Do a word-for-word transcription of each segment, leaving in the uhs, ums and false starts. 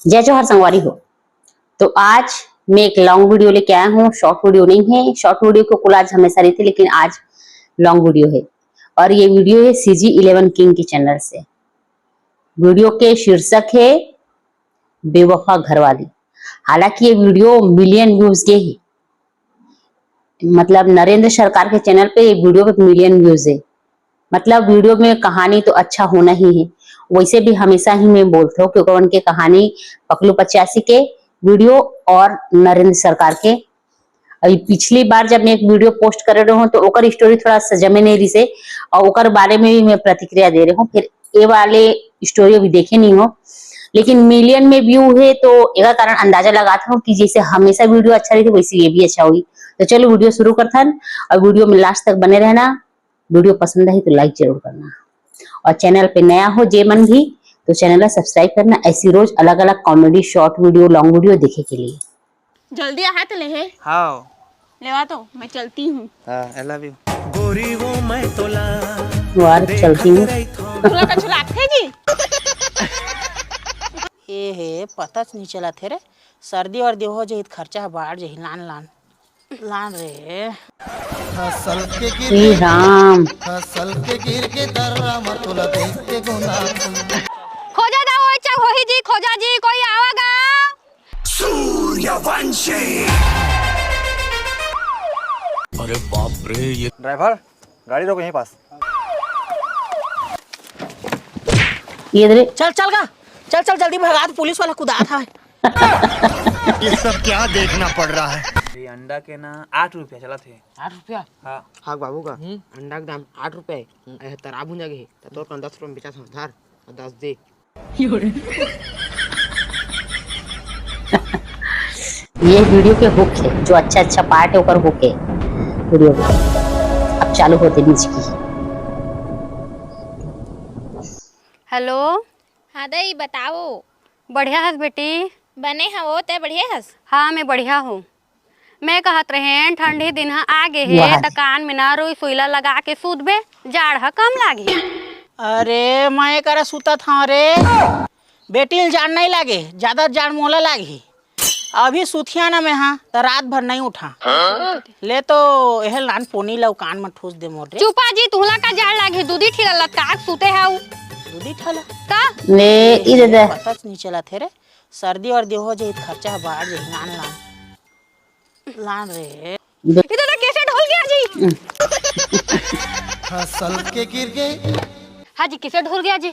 जय जोहार संगवारी हो। तो आज मैं एक लॉन्ग वीडियो लेके आया हूँ, शॉर्ट वीडियो नहीं है। शॉर्ट वीडियो को कुल आज हमेशा रही थी, लेकिन आज लॉन्ग वीडियो है। और ये वीडियो है सीजी इलेवन किंग के चैनल से। वीडियो के शीर्षक है बेवफा घरवाली। हालांकि ये वीडियो मिलियन व्यूज के है, मतलब नरेंद्र सरकार के चैनल पे ये वीडियो पे मिलियन व्यूज है। मतलब वीडियो में कहानी तो अच्छा होना ही है। वैसे भी हमेशा ही मैं बोलता हूँ, क्योंकि उनके कहानी पकलू पचासी के वीडियो और नरेंद्र सरकार के, अभी पिछली बार जब मैं एक वीडियो पोस्ट करे रहूँ तो ओकर स्टोरी थोड़ा सा जमे नहीं रही से, और ओकर बारे में भी मैं प्रतिक्रिया दे रही हूँ। फिर ये वाले स्टोरी अभी देखे नहीं हो, लेकिन मिलियन में व्यू है तो एका कारण अंदाजा लगाता हूँ कि जैसे हमेशा वीडियो अच्छा रही थी वैसे ये भी अच्छा हुई। तो चलो वीडियो शुरू करथन और वीडियो में लास्ट तक बने रहना। वीडियो पसंद आई तो लाइक जरूर करना, और चैनल पे नया हो जे मन भी तो चैनल ला सब्सक्राइब करना। ऐसी रोज अलग अलग comedy short video, long video देखे के लिए। जल्दी आहा त ले हे। हाँ। लेवा तो मैं चलती हूँ। हाँ, I love you। गोरी वो मैं तोला यार, चलती हूँ। तोला कछु लागथे जी? ए हे, पता च नहीं चला थे रे। सर्दी वर्दी हो जाही त खर्चा ह बाढ़ जाही। लान लान लान रे। फसल के गिर हे राम। फसल के गिर के दर्रा म तोला देख के गुलाब। खोजा दा ओए चंग होही जी, खोजा जी, कोई आवा गा? सूर्यवंशी। अरे बाप रे, ये ड्राइवर, गाड़ी रोक यहीं पास। ये दे रे। चल, चल गा, चल, चल, जल्दी भगा, पुलिस वाला कुदात हवे। ये सब क्या देखना पड़ रहा है? ये अंडा के ना आठ रुपया चला थे। आठ रुपया? हाँ। हाँ बाबू का, हम्म। अंडा के दाम आठ रुपया है। ए, तरा भुंजा के है, तो तोर कन दस रुपया में बेचा था, धर, और दस दे। ये वीडियो के हुक है, जो अच्छा अच्छा पार्ट है ओकर हुक है वीडियो के। अब चालू होते बीच की। हेलो। हाँ दई, बताओ। बढ़िया हस बेटी? बने हवो, तै बढ़िया हस? हाँ, मैं बढ़िया हूँ। मैं कहत रहें, ठंडी दिन ह आ गे हे, वाह। त कान में ना रुई सुई ला लगा के सूतबे, जाड़ ह कम लागही। अरे, मैं करा सुतत हंव रे। बेटी ल जाड़ नहीं लागे, ज्यादा जाड़ मोला लागही। अभी सुतिया ना मैं हा, त रात भर नहीं उठा। ले तो एहल नान पोनी ला कान में ठूस दे मोर रे। चुपा जी, तुहला का जाड़ लागही, दूधी ठीला लटका के सूते हव। दूधी ठेला? का? ले, ई दे दे। पता च नहीं चला थे रे। सर्दी वर्दी हो जाही त खर्चा ह बाढ़ जाही। लान लान। लान रे। इधर कैसे ढोल गया जी? फसल के गिर गए। हाँ जी, कैसे ढोल गया जी?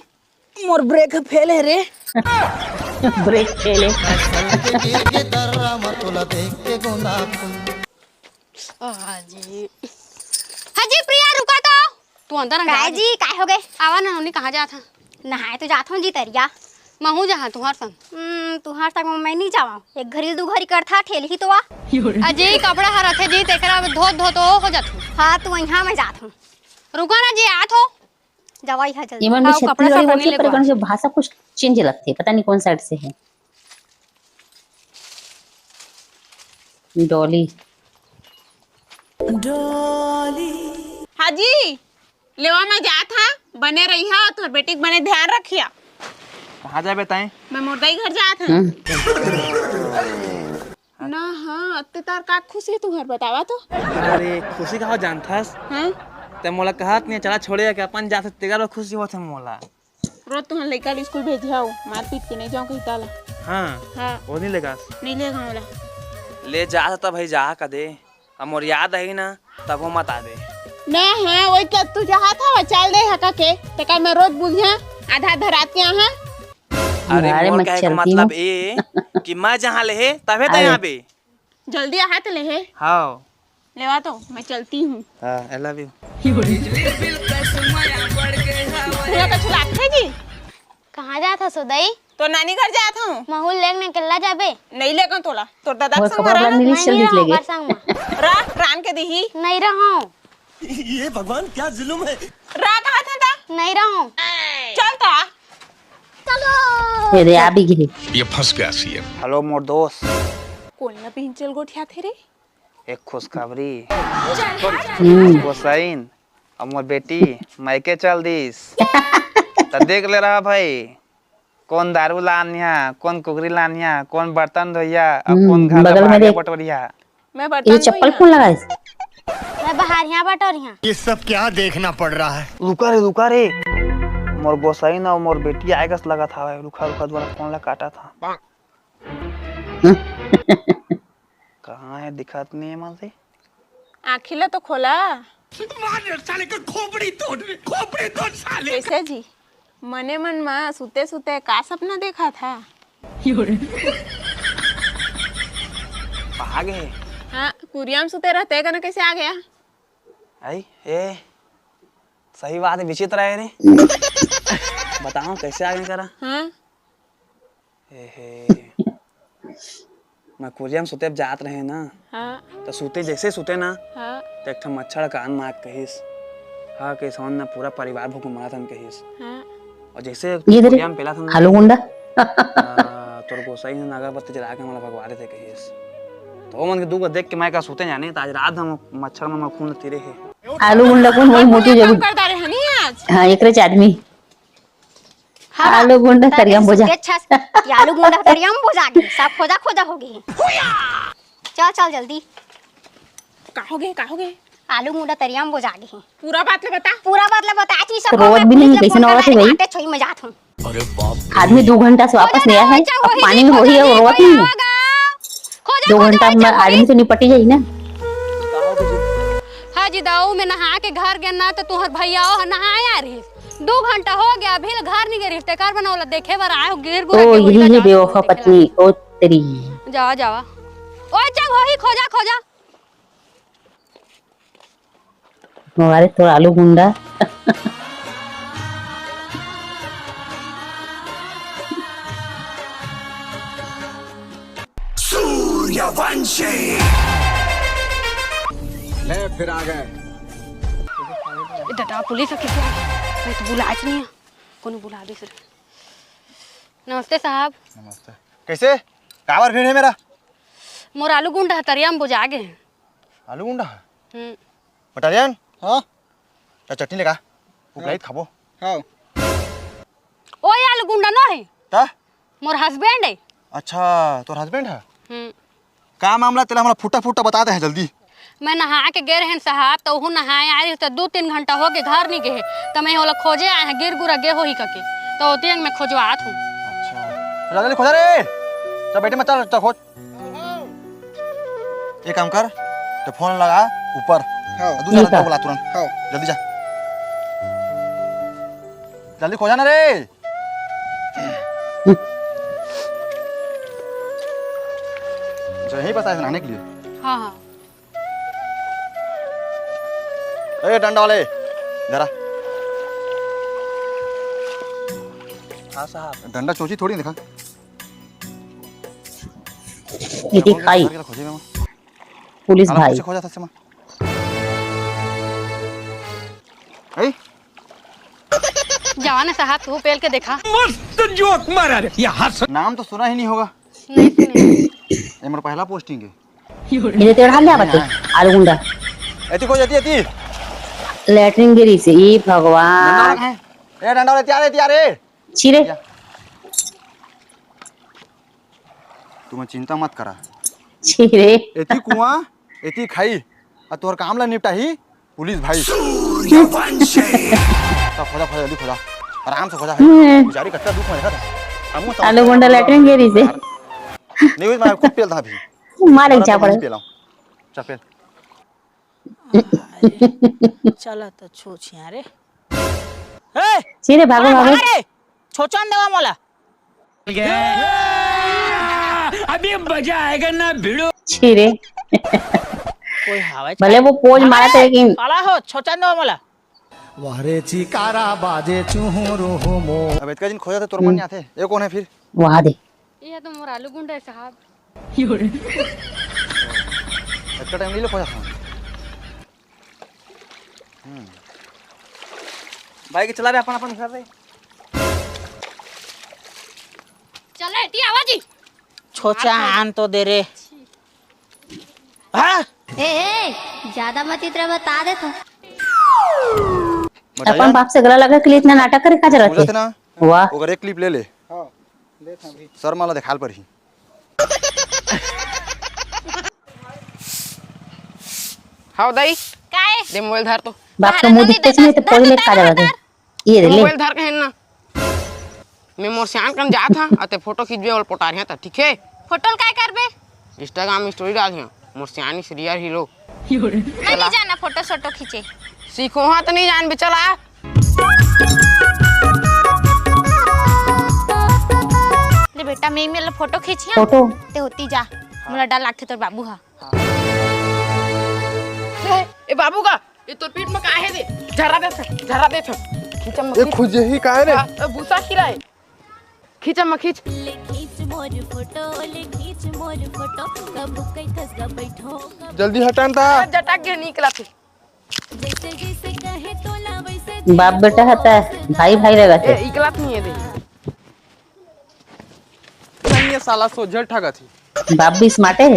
मोर ब्रेक फेल है रे। ब्रेक फेल है। फसल के गिर के दर्रा म तोला देख के गुलाब। हाँ जी। हाँ जी, प्रिया, रुका तो। तू अंदर आ, काय जी, काय हो गए? आवा ना नोनी, कहाँ जात हा? नहाए तो जात हूँ जी तरिया। महू जहाँ तुहर संग। हम्म, तुहर संग मैं नहीं जावा। एक घरी दू घरी करथा, ठेल ही तो आ। अजी, कपड़ा हर रथे जी, तेकरा धोत धोत ओ हो जात हूँ। हाँ, तू यहाँ मैं जात हूँ। रुका ना जी, आत हो। जावा यहाँ जल्दी। ये मन में आओ, कपड़ा छत्तीसगढ़ी सपड़ा बोलते नहीं पर लेगो। इनके भाषा कुछ चेंज लगती है, पता नहीं कौन साइड से है। डॉली। डॉली। हाँ जी, लेवा मैं जात हाँ, बने रही हा, तोर बेटी के बने ध्यान रखिया। कहाँ जाबे तैं? मैं मोर दाई घर जात हाँ। हम्म। ना हाँ, अत्ते तार का खुशी तुहर बतावा तो। अरे खुशी का हो जानथस? हाँ? ते मोला कहत नहीं चला छोड़े के अपन जात तेकर खुशी होत है मोला। रोज तुहर लइका ल स्कूल भेजे हव, मारपीट के नहीं जाऊँ कही ताला। हाँ। हाँ। वो नहीं लेगा। नहीं लेगा मोला। ले जा त भाई जा कदे। अब मोर याद आई ना, तब वो मत आवे। ना हाँ, वही तो तू जहाँ था, वो चल दे हका के। ते का मैं रोज बुझा, आधा आधा रात के यहाँ। अरे अरे मोर कहे का मतलब ए कि मैं जहाँ ले हे, तबे तो अरे। यहाँ पे। जल्दी आहा त ले हे। हाँ। लेवा तो, मैं चलती हूँ। हाँ, I love you। पूरा कछु लागथे जी। कहाँ जात हस ओ दई? तो नानी घर जात हूँ। महू लेग ने केल्ला जाबे? नहीं लेगन तोला, तोर दादा के संग मा रहा। नहीं रहूँ ओकर संग मा। रह, रान के दिही। नहीं रहूँ। ये भगवान क्या जुल्म है। रह कहा था ता? नहीं रहूँ। चल ता। चलो। ये रे, आ भी गई। ये फंस गया सीएम। हेलो मोर दोस्त। कोन ला पिन चल गोठिया थे रे? एक खुशखबरी। हम्म। गोसाइन, अब मोर बेटी मायके चल दिस। त देख ले रहा भाई। कौन दारू लानिया, कौन कुकरी लानिया, कौन बर्तन धोइया, और हम्म, कौन घर बगल में बहारिया देख। बटोरिया। मैं ये बर्तन चप्पल धोइया। कौन लगाइस? मैं बहारिया बटोरिया। ये सब क्या देखना पड़ रहा है? रुका रे, रुका रे। मोर गोसाई ना, मोर बेटी आएगस लगा था, रुका, रुका, दोबारा फोन ला काटा था। कहाँ है, दिखात नहीं है मन से। आँखी ला तो खोला। मार साले का खोपड़ी तोड़ रे, खोपड़ी तोड़ साले। कैसे जी? मने मन मा सुते सुते का सपना देखा था? आ गए। हाँ, कुरिया म सुते रहते कना कैसे आ गया? आई, ए, सही बात है, विचित्र है रे। बताओ कैसे आ गए करा? हाँ। एहे। मैं कुरिया म सुते जात रहे ना, हाँ। तो सुते, जैसे सुते ना, हाँ। तो एक ठन मच्छर कान मार कहिस, हाँ, के सौन ना पूरा परिवार भूख मरत हन कहिस। हाँ। और जैसे ये दे रे, कुरिया म पेला था ना, आलू गुंडा। हाँ, तोर गोसाई ने अगरबत्ती जला के हमला भगवा देते कहिस। तो वो मन के दुख देख के मैं का सुते जाने, तो आज रात हम मच्छर में खून तीरे है। आलू गुंडा कौन वही मोटू जगह कर डारे हनी आज। हाँ, एकरे च आदमी। हाँ, आलू गुंडा तरिया म बोजा। अच्छा, ये आलू गुंडा तरिया म बोजा गे, सब खोजा खोजा हो गई। चल, चल जल्दी। का हो गए, का हो गए? आलू गुंडा तरिया म बोजा गे। पूरा बात ले बता। पूरा बात ले बता, आज सब रोवत भी नहीं, कैसे नौवत है भाई? काटे छोई में जात हूँ। अरे बाप रे। आदमी दो घंटा से वापस नहीं आया है, अब पानी में हो रही है, रोवत नहीं है। दो घंटा में आदमी तो निपटी जाई ना। हाँ जी, दाऊ में नहा के घर गए ना, तो तुहर भैया नहाए आ रही। दो घंटा हो गया, अभी ले घर नहीं गए रही। तेकर बनावला देखे बर आए हो, गिर गुरा ओ, के यही है बेवफा पत्नी, ओ तेरी। जावा, जावा। ओए, चल, वही खोजा, खोजा। हमारे तो आलू गुंडा। सूर्यवंशी। ले, फिर आ गए। ए दादा, पुलिस ह किसे? मैं तो बुलाच नहीं है। कोनो बुला दे सर। नमस्ते साहब। नमस्ते। कैसे? काबर भीड़ है मेरा? मोर आलू गुंडा ह तरिया म बोजा गे हे। आलू गुंडा ह? हम्म। बटालियन? हाँ? त चटनी लेगा। उपलाई खाबो। हाँ। ओए आलू गुंडा नो हे। त? मोर husband हे। अच्छा, तोर husband हे? हम्म। का मामला तेला हमला फुट्टा फुट्टा बता दे है जल्दी। मैं नहा के गे रहेन साहब, त ओहू नहाए आए रहिस, त दू तीन घंटा हो गे घर नहीं गे हे, त मैं ओला खोजे आए हैं, गिर गुरा गे होही कके, त ओती अंग मैं खोजवात हूँ। अच्छा, जल्दी खोजा रे, त बेटे मत चल, चल खोज। एक काम कर, त फोन लगा ऊपर, हाँ। दूसरा ठीक है। लड़का बुला तुरंत, हाँ। जल्दी जा, जल्दी खोजा ना रे। अच्छा, यहीं पास आए थे नहाने के लिए। हाँ, हाँ। ए, डंडा वाले, जरा। हाँ साहब। डंडा चोची थोड़ी देखा। ये दिखाई। खोजे में। पुलिस भाई। खोजा था। ए, जवान साहब, तू पेल के देखा। मस्त जोक मारा रे, ये हंस। नाम तो सुना ही नहीं होगा। नहीं सुने। ये मेरा पहला posting है। ये तेरा हाल क्या बात है? आलू गुंडा। एती को जाती, एती। लैट्रिन गिरी से, ई भगवान। डंडा है। ए, डंडा वाले, तैयार है, तैयार है। छी रे। या। तुम चिंता मत करा। छी रे। एती कुआं, एती खाई, आ तोहर काम ला निपटाही पुलिस भाई। सूर्यवंशी। सब खोजा, खोजा, जल्दी खोजा, आराम से खोजा। हम्म। बेचारी कच्चा दुख में देखा था। हमू समझ आलू गुंडा लैट्रिन गिरी से। नहीं हुई, मैं खुद पेल था अभी। मारे तुम्हारा तो चापड़। नहीं पेला हूँ। चल पेल। चला तो छूछिया रे। ए! छी रे, भागो, अरे भागो। भाग रे! छोचन देवा मोला। अभी मजा आएगा ना भिड़ो। छी रे। कोई हवा भले वो पोज मारा था, लेकिन साला हो, छोचन देवा मोला। वाह रे चिकारा बाजे चुहुरु हो मो। अब इतका दिन खोजा था, तोर मन नहीं आते। ये कौन है फिर? वाह दे। ये तो मोर आलू गुंडा है साहब। इतना टाइम नहीं ले खोजा था। हम्म। भाई के चला रे अपन, अपन घर रे। चल रे, टी आवाजी। छोचा आन तो दे रे। हाँ? ए, ए, ज्यादा मत इतरा बता दे तो। अपन बाप से गला लगा के लिए इतना नाटक करे का जरूरत है? ना। वाह। ओकर एक clip ले ले। हाँ। शर्मा ला देखाल परही। हाव दाई, काय? दे मोबाइल धर तो। बाप के मुंह दिखते नहीं तो पहिले का जवाब दे। ये ले। मोबाइल धर के है ना। मैं मोर सियान कन जात हां, अते फोटो खींचबे वाला पोटार है त, ठीक है? फोटो ल काय करबे? Instagram में story डाल दिया, मोर सियान इस रियल हीरो। मैं नहीं जाना फोटो सोटो खींचे। सीखो हां त नहीं जान बे, चला। ले बेटा, मैं मेला फोटो खींचिया। फोटो? ते होती जा, मोला डर लागथे तोर बाबू हा। ए, ए बाबू का, ये तोर पीठ में का है दे? झरा दे, झरा दे। खींचा मत, ये खींच। खुजही का है रे? हाँ, ए, भूसा खीरा है। खींचा मत, खींच। ले खींच मोर फोटो, ले खींच मोर फोटो, कब कैथस ग बैठो, कब जल्दी हटान ता। जटा के निकला थे। जैसे जैसे कहे तोला वैसे बाप बेटा हता, भाई भाई रहते। ए, इकला नहीं है दे। नहीं, ये साला सोझल ठगा थी। बाप भी smart है।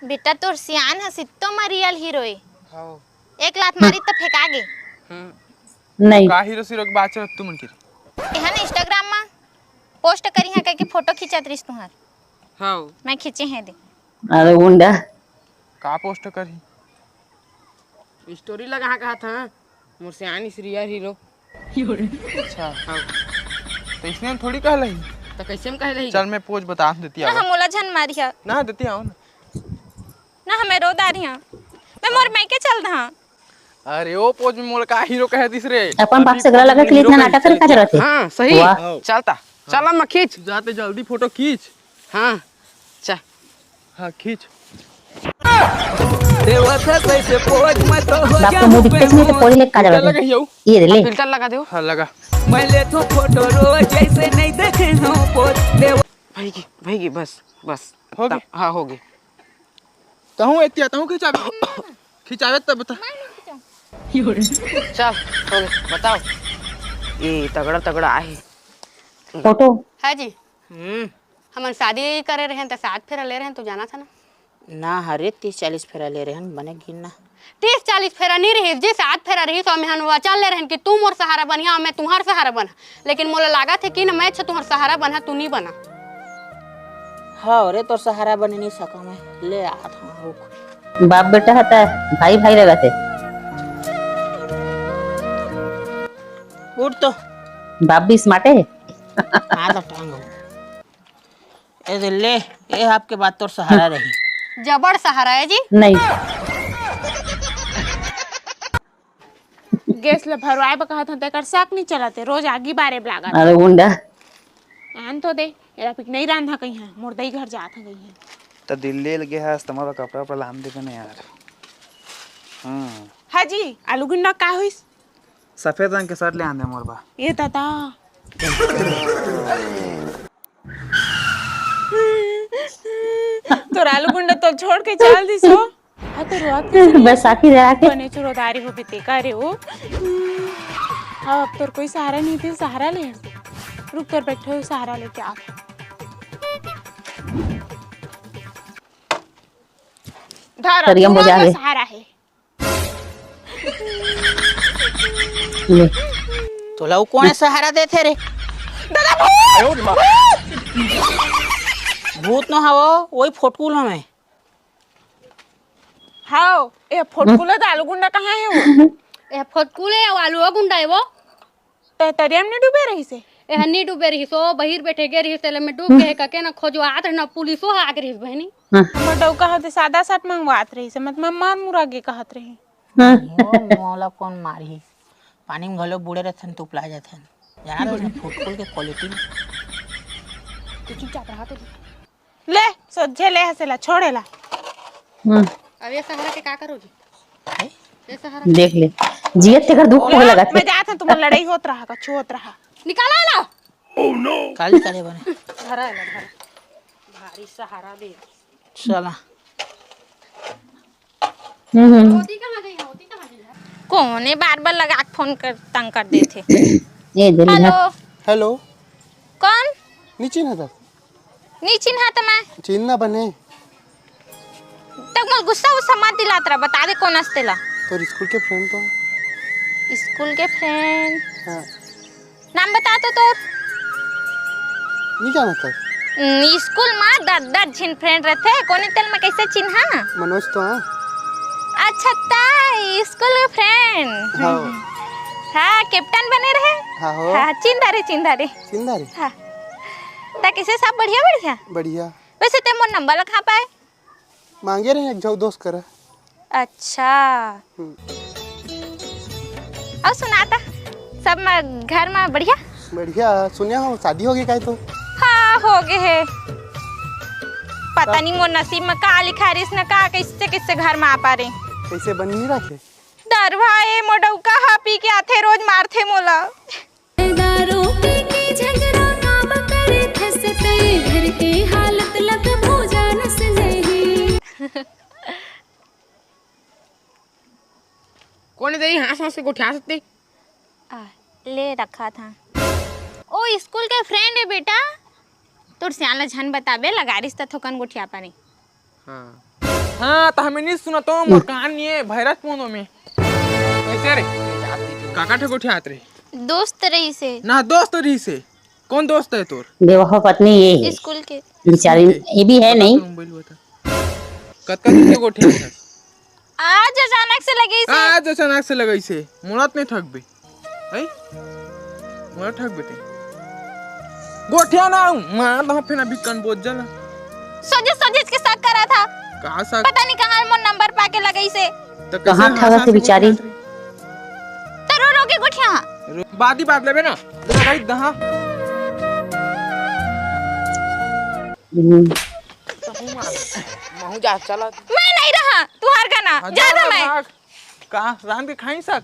बेटा, तोर सियान ह सित्तो म रियल हीरो ए। हाँ। एक लात मारी त फेंका गे। हम्म। नहीं। का हीरो सीरो के बात चलत तुमन के? एहन Instagram म post करी है कह के फोटो खींचत रिस तुहार। हाँ। मैं खींचे हैं दे। अरे गुंडा। का post करी? Story लगा कहा था, मोर सियान इस रियल हीरो। अच्छा। हाँ। तो इसने हम थोड़ी कह लही। तो कैसे हम कह लही? चल, मैं pose बता देती ना, हूँ। हम ओला झन मारिया। ना, देती हूँ ना। ना, हमें रो दारिया। मैं मोर मायके चल धा। अरे, ओ pose में मोला का हीरो कह दिस रे? अपन बाप से गला लगा के लिए इतना नाटक करे का जरूरत है? हाँ, सही। वाह। चलता। चल, अम्मा, खींच। जाते जल्दी फोटो खींच। हाँ, चा। हाँ, खींच। बाप को मुंह दिखते नहीं तो कोई ले का जरूरत है? ये ले। Filter लगा दे। हाँ, लगा। मैं लेथो फोटो रोज, जैसे नहीं देखे हो पोज। भईगी, भईगी, बस, बस। हो गई? हाँ, हो गई। तहूँ एतिया, तहूँ खिंचावे। खिंचावे तब बता। चल, हो गई, बताओ। ये तगड़ा, तगड़ा आहे। फोटो। हाँ जी। हम्म। हमन शादी करे रहेन, त सात फेरा ले रहेन, तू जाना था ना? ना हरे, तीस चालीस फेरा ले रहेन, बने गिन ना। तीस चालीस फेरा नहीं रहिस जी, सात फेरा रहिस, और हमन वचन ले रहेन कि तू मोर सहारा बनिहा, मैं तुम्हार सहारा बना। लेकिन मोला लागत है कि ना, मैं अच्छा तुम्हार सहारा बना, तू नहीं बना। हाँ रे, तोर सहारा बने नहीं सका मैं, ले आत हूँ, रुक। बाप बेटा हता, भाई भाई रहते। उठ तो। बाप भी smart है। हाँ, तो टांग हो। ए दे ले, ए आपके बात तोर सहारा रही। जबड़ सहारा है जी। नहीं। गैस ल भरवाए बर कहत हन, तेकर साक नहीं चलत हे, रोज आगी बारे बर लागत। अरे गुंडा। आन तो दे, एला पिक नहीं रांधा कहीं है, मोर दई घर जात है कहीं है। त दिल्ली ले गे हस, त मोर कपड़ा उपड़ा लान देबे ना यार। हम्म। हाँ जी, आलू गुंडा का होइस? सफेद रंग के shirt ले आन दे मोर बा। ये दादा। तोर आलू गुंडा तो छोड़ के चल दिस हो। हाँ, तो रोवत कैसे नहीं? बैसाखी रहा के। बने चुरोदारी हो बीते का रे वो। हाँ, अब तोर कोई सहारा नहीं थे, सहारा ले। रुक, तोर बैठे हुए सहारा लेके आ। धर, करियम तू बजा मोर के। सहारा है। ले। तोला वो कौन सहारा देथे रे? दादा, भूत! भूत न हवो, वही फोटकुल हमें। हाव, ए फोटकुल त आलू गुंडा कहाँ है वो? ए फोटकुल है, वो आलू गुंडा है वो। त तरिया में नहीं डूबे रहिस हे? एहर नहीं डूबे रहिस, ओ बहिर बैठे गे रहिस, तेला में डूब गे हे कके ना खोजवात रहे ना, पुलिसो ह आगे रहिस बहनी। हाँ। हमर डौका होते सादा साट मंगवात रहिस हे, मतलब मार मुरा गे कहत रही। हाँ। ओ, मोला कौन मारही? पानी में घलो बूड़े रहथन, तुपला जाथन। जाना तो फुटकुल के quality। तू चुपचाप रहा तो। ले, सोझे ले हसेला, छोड़ेला। हम्म। अब ये सहारा के का करोगी? हैं? ये सहारा देख ले, जियत तेकर दुख होए लगा थे। मैं जात हूँ, तुम्हार लड़ाई होत रहा, कछु होत रहा। निकाला ना। काल निकाले बने। धरा है ना, धरा। भारी सहारा दे। चला। हम्म, हम्म। होती कहाँ गई है? होती कहाँ गई है? कौन है बार-बार लगा के फोन कर, तंग कर देथे? ये दे ले। हेलो। हेलो। कौन? नी चिन्हा था। नी चिन्हा त मैं। चिन्हा बने। तक मोर गुस्सा उस्सा मत दिलात रहा, बता दे कौन हस तेला। तोर स्कूल के friend तो। स्कूल के friend? हाँ। नाम बता तो तोर। नहीं जानत हस? हम्म, स्कूल मा दस दस झिन friend रथे, कोने तेला मैं कैसे चिन्हा? मनोज तो हाँ। अच्छा, ता स्कूल के friend। हाँ। हाँ, captain बने रहे। हाँ हो। हाँ, चिन्हा रे, चिन्हा रे। चिन्हा रे? हाँ। ता कैसे, सब बढ़िया, बढ़िया? बढ़िया। वैसे ते मोर number ला कहाँ पाए? मांगे रहे एक झन दोस्त करा। अच्छा। हम्म। अउ सुना ता, सब म-, घर मा बढ़िया? बढ़िया। सुने हो शादी हो गई काय तो? हाँ, हो गए हे। पता नहीं मोर नसीब मा का लिखा रिस न का, कैसे कैसे घर मा आ पारे। कैसे बन नहीं रखे? दरुहा ए मोर डउका हा पी के आथे, रोज मारथे मोला। दारू पी के झगड़ा काबर करे थस तैं, घर के हालत ला कभू जानस नहीं। कोन ए दई हाँस हाँस के गोठियाथस ते? आ, ले रखा था। ओ स्कूल के friend हे बेटा, तोर सियान ला झन बताबे, लगारिस त थोकन गोठिया पानी। हाँ। हाँ, त हमें नहीं सुना तो मोर कान नहीं है, भैरस पोंदो में। कैसे रे? काका ठे गोठियात रे? दोस्त रहिसे। ना, दोस्त रहिसे। कौन दोस्त है तोर? बेवफा पत्नी ये है। स्कूल के। बेचारी, ये भी है नहीं। मोबाइल बता। कतका दिन के गोठियात है? आज अचानक से लगइसे। आज अचानक से लगइसे। मोला त नहीं ठगबे। हैं? मोला ठगबे ते। गोठिया ना हूँ। मार दहा फेना बिकन बोझ जला। सोझे सोझे के शक करा था। का शक? पता नहीं कहाँ मोर number पाके लगइसे। त कहाँ कैसे ठगथे बेचारी? त रो रो के गोठिया। रो-, बादी बात लेबे ना। लगाई दहा। हम्म। महू जा, चला। मैं नहीं रहा, तुहार गाना, हाँ, जा जा ना मैं। भाग। का, रांध के खाई साग?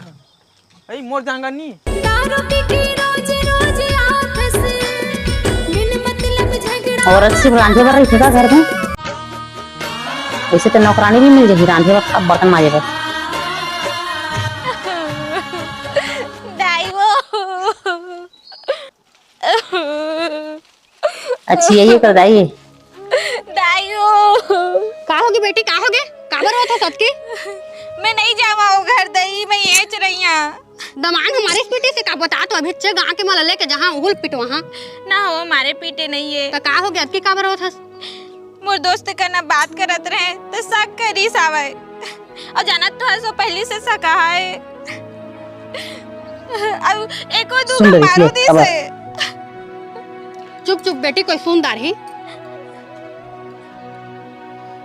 अई, मोर जांगा नी। दारू पी के रोज रोज आफस, बिन मतलब झगड़ा। औरत सिर्फ रांधे बर रहिथे का घर में? वैसे तो नौकरानी भी मिल जाही रांधे बर, अब बर्तन माजे बर। दाई वो। अच्छी है ये कर दाई। दाई वो। का होगे बेटी, का होगे? काबर रोत हस अतकी? मैं नहीं जावा ओ घर दई, मैं येच रहिया। दमान हमारे पीटे से का बता तो अभी चे गांव के मला लेके जहां उहुल पिटवा हां। ना हो, हमारे पीटे नहीं है। त का होगे अतकी काबर रोत हस? मोर दोस्त कना बात करत रहे त शक करिस आवय। अउ जानत तो हस, ओ पहिली से शाकाहारी हे। अउ एको दू सुन का डरिस मारो ले, दिस अब हे। चुप चुप बेटी, कोई सुन डारही।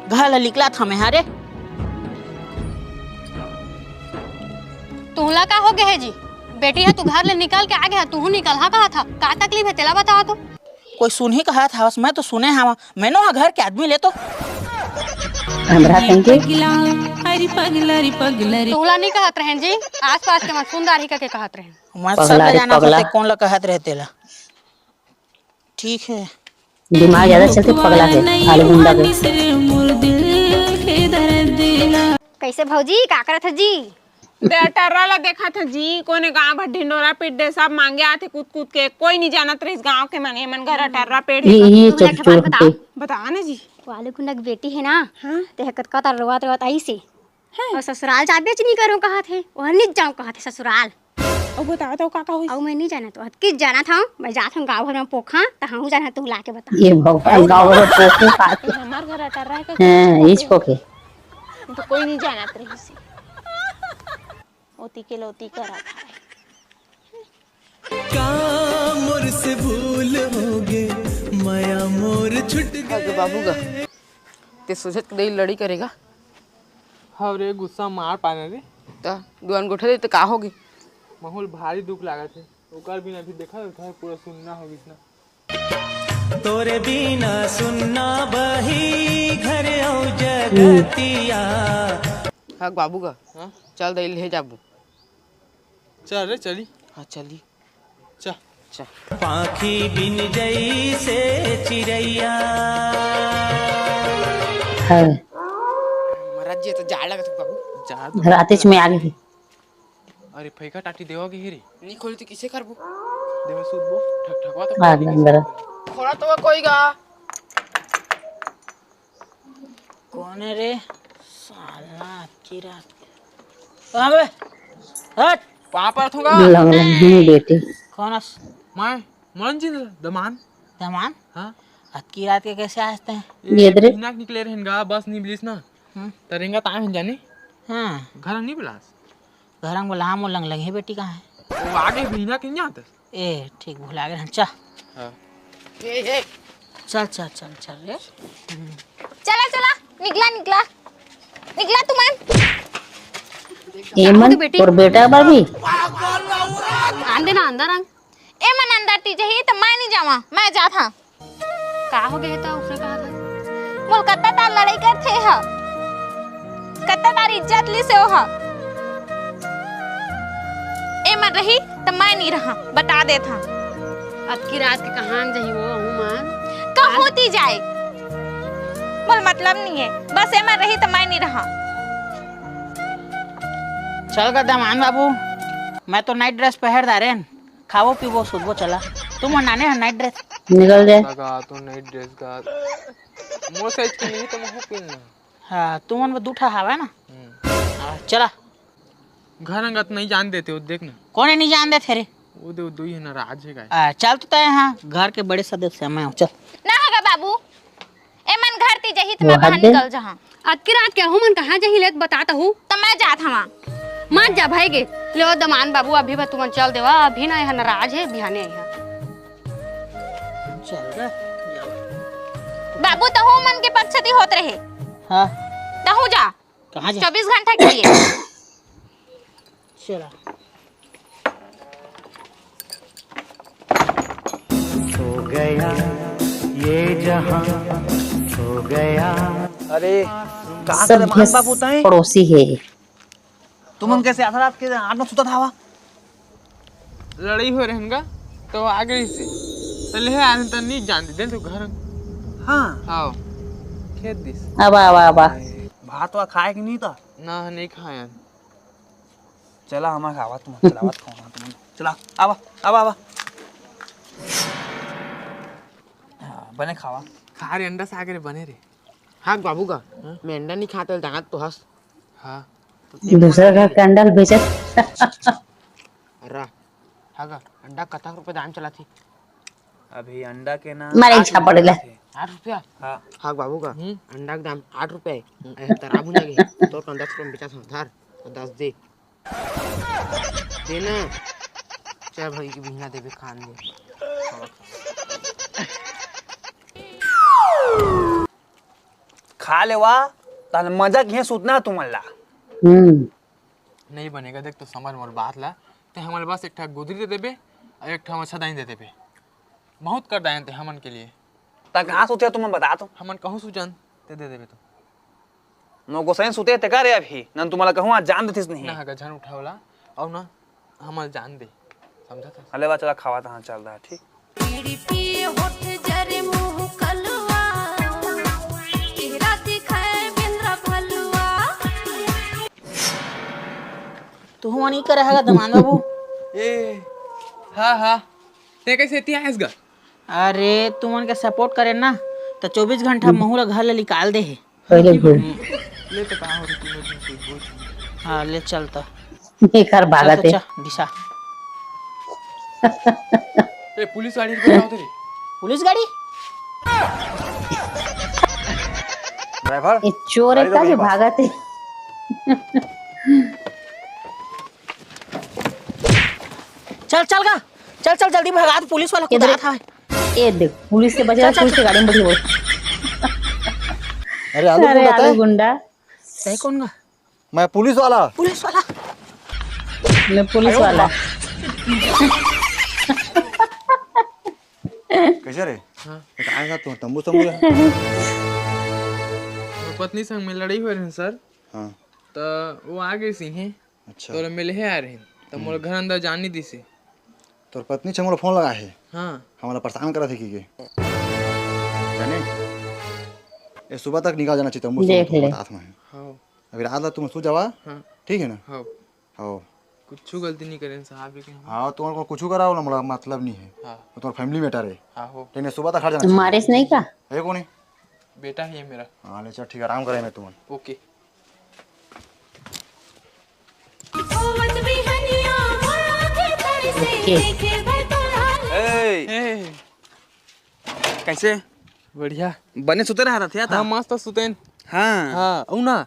घर ला निकलत हमें, हाँ रे। तुहला का होगे हे जी? बेटी ह तो घर ले निकल के आगे हे, तुहू निकलहा कहा था? का तकलीफ हे तेला बतावा तो। कोई सुनही कहत हवस, मैं तो सुने हवा, मैं नो हा घर के आदमी ले तो। हमरा संग के? पगला, अरे पगला, अरे पगला रे। तुहला नहीं कहत रहेन जी, आसपास के मन सुन डारही कहिके कहत रहेन। मैं सब पगला रे जाना पगला। पड़ते, कौन ला कहत रहे तेला। ठीक है। दिमाग ज्यादा चलते पगला के, आलू गुंडा के। कैसे भौजी, का करत ह जी? दे अटर्रा ला देखत ह जी, कोने गांव भर ढिंडोरा पीट दे, सब मांगे आथे कूद कूद के, कोई नहीं जानत रहिस गांव के मन, एमन घर अटर्रा पेड़ हे ये, का? ये तुम एक ठो बात बताओ। बताओ ना जी। वो आलू गुंडा के बेटी हे ना, हाँ? ते ह कतका तार रोवत रोवत आइस हे। हाँ। अउ ससुराल जाबे च नहीं करूँ कहत हे, ओहर नहीं जाऊँ कहत हे ससुराल। अउ बताओ तो का का होइस? अउ मैं नहीं जानत हूँ, अतकी जानत हूँ, मैं जात हूँ गाँव भर में पोखा, त हूँ जानत हूँ, लाके बता। ये भगवान, गाँव भर में पोखा खात। हमार घर अटर्रा हे का? हाँ, इच पोखे। तो कोई नहीं जानत रहिस। ओती के लोती करत हवय। का मोर से भूल होगे, मया मोर छुट गे। बाबू गा, ते सोझत के दई लड़ी करेगा? हव रे, गुस्सा मार पाना रे। त दुआन गोठा दे त का होगे? महूल भारी दुख लागत हे। ओकर बिना भी देखा, घर पूरा सुन्ना हो गिस ना। तोरे बिना सुन्ना बही घर अउ जगतिया। हाँ बाबू गा, हाँ? चल दई ले जाबू। चल रे, चली। हाँ, चली। चल। चल। पाखी बिन जइसे चिरैया। हाँ। महाराज जी, तो जाड़ लगत हे बाबू। जाड़ तो रातेच में आ गई। अरे, फैका टाटी देवा के ही रे। नी खोली तो किसे करबो? देवा सूतबो, ठक ठकवा तो आ, खोली अंदर। किसे खोली? खोला तो कोई गा। कौन है रे? साला अतकी रात। कहाँ बे? हट। पाँव परत हूँ गा। लंग लंग ही बेटी। कौन अस? मैं, मन जी दमान। दमान, हाँ? अतकी रात के कैसे आए हस तैं? ये ये दे रे। बिहना के निकले रहेन गा, बस नहीं मिलिस ना। हम्म। त रेंगत आए हन जानी। हाँ। घर नहीं बुलास? घर में बोला, हाँ, मोर लंग लंग हे बेटी कहाँ है? वो आगे बिहना के नहीं आते। ए, ठीक भुला गए हन, चल। हाँ। ए, ए। चल, चल, चल, चल रे। चला, चला, निकला, निकला, निकला तुमन। एमन, तो बेटी। तोर बेटा बर भी। आन देना अंदर आन। एमन अंदर ती जही त मैं नहीं जावा, मैं जात हाँ। का हो गए त उसने कहा था? मोल कत्ता तार लड़ाई करथे ह, कत्ता तार इज्जत ली से हो ह। एमन रही त मैं नहीं रहा, बता देत हाँ। अतकी रात के कहान जही वो, हूँ मान। कहूँ ती जाए, मोल मतलब नहीं है, बस एमन रही त मैं नहीं रहा। चल गा दमान बाबू, मैं तो night dress पहर डारेन। खाबो पीबो सुतबो चला। तुमन नाने हन night dress। निकल जाए। लगा तो night dress का। मोर size के नहीं तो महू पहन ना। हाँ, तुमन में दू ठा हावय ना। हम्म। हाँ, चला। घर अंगत नहीं जान देते हो, देख ना। कोने नहीं जान देते रे? वो दे, वो दू ही नाराज है गाय। आ, चल तो तय हाँ, घर के बड़े सदस्य मैं हूँ, चल। ना होगा बाबू, एमन घर ती जही त वो मैं बाहर हद दे। निकल जहाँ। अतकी रात के हूँ मन कहाँ जही ले त बता त हूँ। त मैं जात हवा। मत जा भाई गे। ले ओ दमान बाबू, अभी बस तुमन चल देवा, अभी ना यहाँ नाराज है, बिहाने यहाँ। चल रे। बाबू तहू मन के पक्ष ती होत रहे। हाँ। तहू जा। कहाँ जा? चौबीस घंटा के लिए। चला। सो गया ये जहां, सो गया। अरे, का करे सभ्य मान बाबू तय? पड़ोसी है। तुमन कैसे आधा रात के आठ नौ सुता था हवा? लड़ाई हो रहन गा, तो आ गई से। तो ले आ रहन, तो नहीं जान दे, दे तू घर। हाँ। आओ। खेत दिस। अब आवा, आवा। भात वा खाए कि नहीं तो? ना, नहीं खाया। चला, हमार खावा तुम, चला, आवत खावा तुम। चला, आवा, आवा, आवा। हाँ, बने खावा। खा रे, अंडा साग रे, बने रे। हाँ, बाबू का, हाँ? मैं अंडा नहीं खाता, दांत तो हंस। हाँ। दूसरा घर के अंडा ल बेचत। अरा, हाँ का, अंडा कतक रुपए दाम चला थी? अभी अंडा के ना मारे आठ इच्छा रुपया पड़ेला। चलत हे। आठ रुपया? हाँ। हाँ बाबू का, हम्म। अंडा के दाम आठ रुपया हे। ए, तरा भुंजा के, तोर कन दस रुपया में बेचा था, धर, दस दे। देना। चल भाई, की बिहना देबे, खान दे। खा लेवा, तहन मजा किहे सुतना तुमन ला। हम्म। नहीं बनेगा, देख तो समझ मोर बात ला। ते हमन बस एक ठा गुदरी दे देबे, और एक ठा मच्छरदानी दे देबे। बहुत कर दायन ते हमन के लिए। त कहाँ सुते तुमन बता तो? हमन कहूँ सुजन, ते दे देबे तो। नो गोसाइन सुते ते का रे अभी? नन तुम्हाला कहूँ आज जान देतिस नहीं। ना हगा झन उठावला, और ना हमन जान दे, समझा था? अले बा, चला खावा तहाँ चल रहा, ठीक? पीड़ी पिए होठ जरे मुँह कलुआ, चेहरा दिखाए बिंद्रा भलुआ। तू हुआ नहीं करे हगा दमान बाबू। ए, हाँ, हाँ। ते कैसे इतनी आयस गा? अरे, तुमन के support करे ना, त चौबीस घंटा महू ला घर ले निकाल दे हे। पहले घुर। ले तो कहाँ हो रही तूने तुमसे बोल। हाँ, ले चल तो। एकर चल भागत तो हे। चल, दिशा। ए, पुलिस गाड़ी रुको, क्या होते रे? पुलिस गाड़ी? ड्राइवर, ये चोर गाड़ी एकटा रोक जे ले पास। भागत हे। चल, चल गा। चल, चल, जल्दी भगा, तो पुलिस वाला इधर कुदात हवे। ए देख, पुलिस से बचे, चल, चल, पुलिस के चल। गाड़ी में बैठी बोल। अरे, आलू अरे, गुंडा आलू तय? गुंडा। तय कौन गा? मैं पुलिस वाला। पुलिस वाला। मैं पुलिस वाला। कैसे रे? हाँ। ये कहाँ था तू? तंबू, तंबू है? मोर पत्नी संग में लड़ाई हुए रहे सर। हाँ। तो वो आ गई सी हैं। अच्छा। तोर मिले हे आ रहे, त मोर हम्म। घर अंदर जान नहीं दिसे। तोर पत्नी छे मोला फोन लगा हे। हाँ। हमला परेशान करत हे कि के। जाने? ये सुबह तक निकल जाना चाहिए, तंबू से देख तो ले। बतात में। हाँ। अभी रात ला तुम सो जावा। हाँ। ठीक है ना? हाँ। हाँ। कुछ गलती नहीं करें साहब, लेकिन हम हाँ, तुम्हारे को कुछ कराओ ना, मोला मतलब नहीं है। हाँ। वो तुम्हारा family matter है। हाँ, हो। लेकिन सुबह तक हट जाना चाहिए। मारिस नहीं का? है कौन है? बेटा ही है मेरा। हाँ, ले चल, ठीक है, आराम करे मैं तुमन। OK। ए! ए! कैसे? बढ़िया। बने सुते रहा रथिया ता? हाँ, मस्त सुतेन। हाँ। हाँ, अउ ना,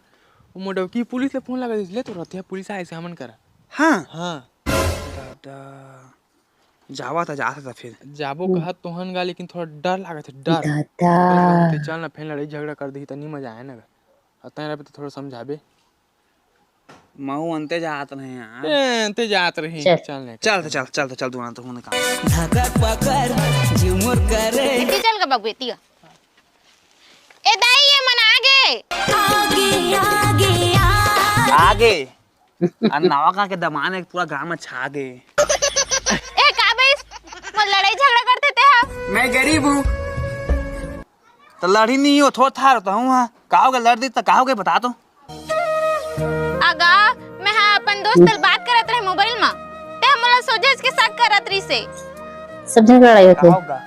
वो मोटकी पुलिस ले फोन लगा दिस, ले तो रथिया पुलिस आए से हमन करा। हाँ। हाँ। दादा, जावा था, जात था फिर। जाबो हम्म। कहत तोहन गा, लेकिन थोड़ा डर लागत है, डर। दादा। डर लागत है, चल ना, फिर लड़ाई झगड़ा कर दी त नहीं मजा आए ना गा। और तैं रहबे तो थोड़ा समझाबे। मऊ अंते जात रहे यार। ए, अंते जात रही। चल। चल नहीं। चल, चल, चल, चल, चल, दुआन तो होने का। धकक पकड़ झुमुर करे। बेटी चल गा बबुए तिया। ए दाई, ये मन आगे। आगे, आगे, आगे। आगे। आ नवा का के दमान एक पूरा गांव में छा गे। ए, का बइस? मोर लड़ाई झगड़ा करते ते हा? मैं गरीब हूँ। तो लड़ी नहीं हो, थोड़ा था रहता हूँ, हाँ। का हो गया, लड़ दी तो का हो गया, बता तो। अगा, मैं हा अपन दोस्त ले बात करत रहे मोबाइल मा, ते हा मोला सोझे के शक करत रहिसे। सब झगड़ा लड़ाई होथे। का होगा?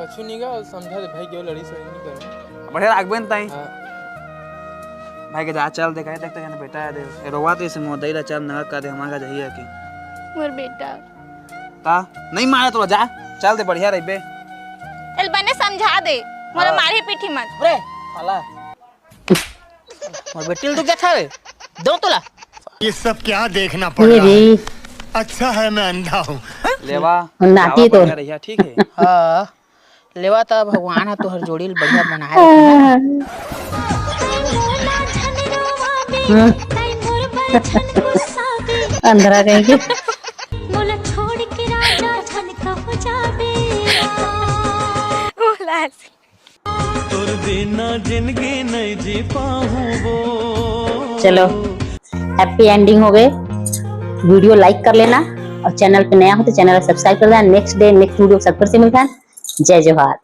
कछु नहीं गा, समझा दे भाई, क्यों लड़ी सड़ी नहीं करो। बढ़िया राखबे न ताई। हाँ। भाई के जा, चल दे, कहे देखते कहने बेटा है दे। ए, रोवा तो इसे मोर दई ला, चल नगर कर दे, हमारा जहिया की। मोर बेटा। ता नहीं मारे तो जा, चल दे, बढ़िया रहिबे। एल बने समझा दे, मोला हाँ। मारी पीठी मत। अरे, साला। मोर बेटी ल दुख जात हवे। दो तोला। ये सब क्या देखना पड़ ये रहा है? रे। अच्छा है मैं अंधा हूँ। लेवा, नाती जावा तो। बढ़िया रहिया, ठीक है? हाँ, लेवा त भगवान ह तोहर जोड़ी ल बढ़िया बनाए रखे। हाँ। अंधरा कहीं के। मोला छोड़ के राजा झन कहूँ जाबे। बोला ऐसे। तोर बिना जिंदगी नहीं जी पाऊँ वो। चलो, happy ending हो गए। वीडियो like कर लेना और चैनल पे नया हो तो चैनल सब्सक्राइब कर लेना। नेक्स्ट डे नेक्स्ट वीडियो सब फिर से मिलता है। जय जोहार।